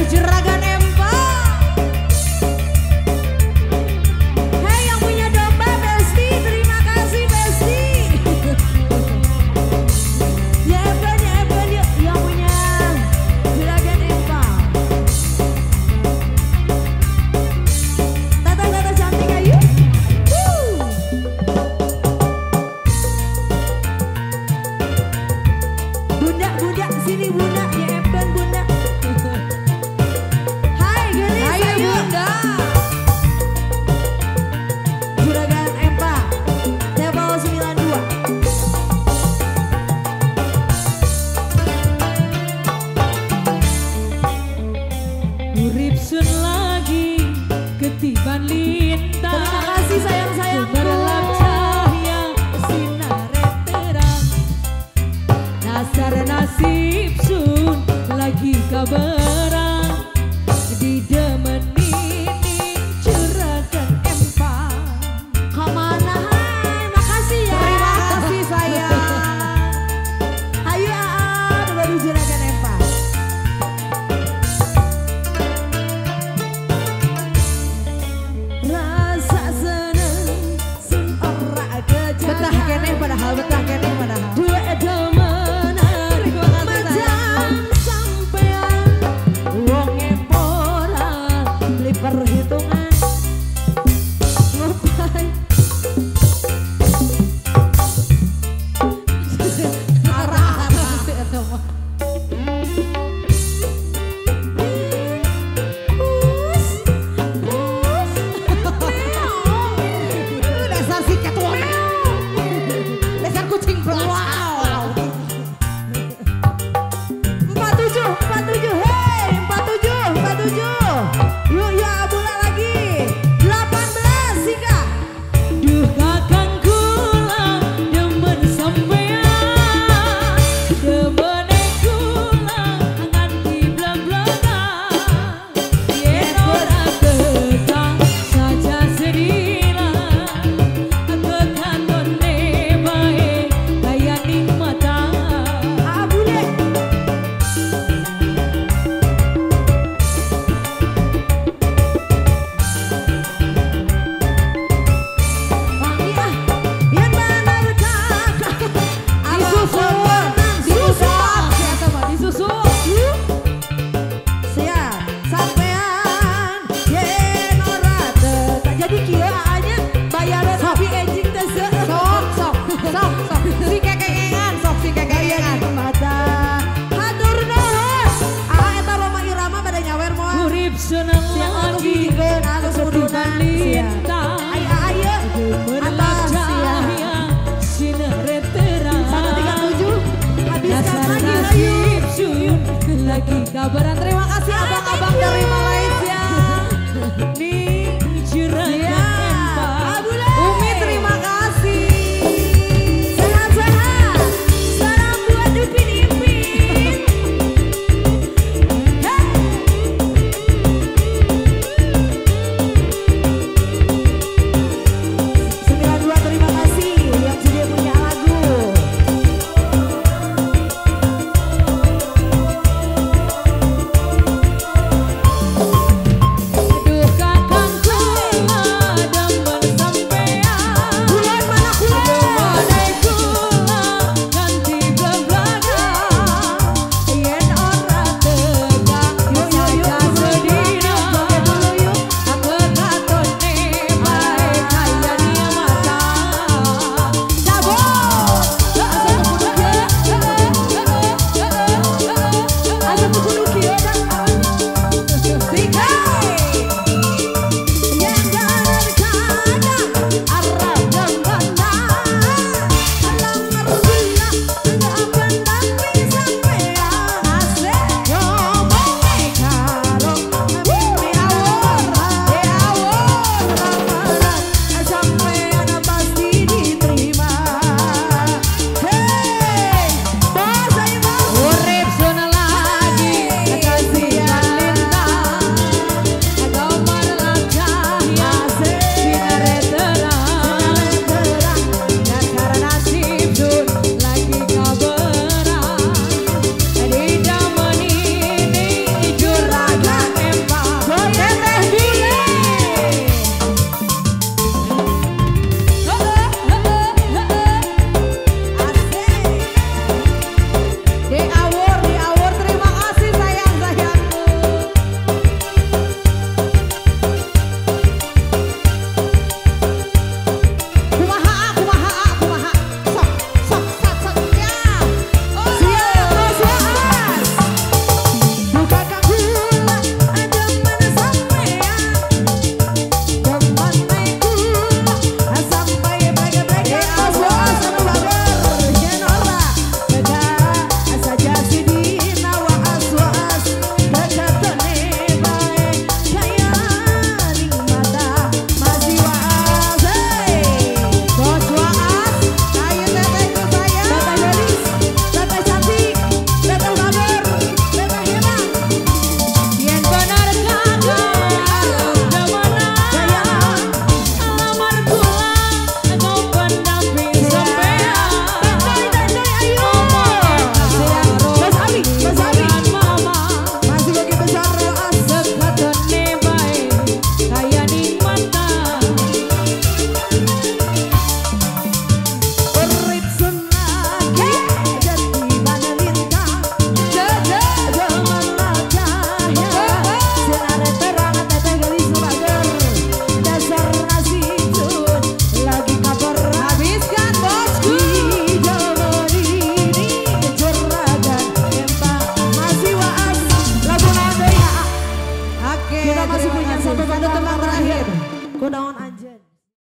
Juragan Empa. Hei yang punya domba Besti, terima kasih Besti. Ya Eben, ya Eben, yang punya Juragan Empa. Tata-tata cantik ayo. Bunda, bunda, sini bunda, ya Eben bunda. Hai gelis, Ayo ayo. bunda. Juragan Empa, table 92. Urip sun lagi ketiban lintang. Terima kasih sayang-sayangku. Gemerlap cahaya sinare terang. Dasar nasib sun lagi kabarang. Di demeni ning Juragan Empa. Kemana hai, makasih ya. Terima kasih sayang. Ayo Aa, baru Juragan Empa. Rasa seneng sun ora kejaga. Betah keneh padahal, betah keneh padahal. Dua demenan Terima kasih sayang. macam sampean wong ora beli perhitungan. Ngopai. Arah arah. Us, us, Dasar si ketua. Dasar kucing wow. 47, 47, hey, 47, 47. Yuk, yuk, Abula lagi. 18, Sika. Duh kakang kula demen sampean. Demene kula nganti blak-blakan. Yen ora betah saja sedila. Kekatone bae kaya ning mata. Abule. Wangi ah. Yen bener kakak. Disusul, disusul, siapa mah disusul. Siap, sampean yen ora betah. Jadi kieu aa-nya bayaran tapi enjing teh seueur. Sok, sok, sok, sok. Si kekengan, sok si kekengan. Mata. Hatur nuhun. Aa eta Rhoma Irama pada nyawer moal. Urip seneng Siang atuh lagi hijikeun, atuh ketiban sudunan. lintang. Ayo ayo. Gemerlap Atas ya. cahaya sinare terang. 137 habiskan Dasar lagi ayo. nasib sun lagi kabaran. Terima kasih abang-abang dari Malaysia. Nih Juragan Iya. Empa. Abule. Umi terima kasih. Sehat-sehat. Salam buat Upin Ipin. Hey. 92 terima kasih yang sudah punya lagu. Kita masih punya satu tembang terakhir. Kunaon anjeun.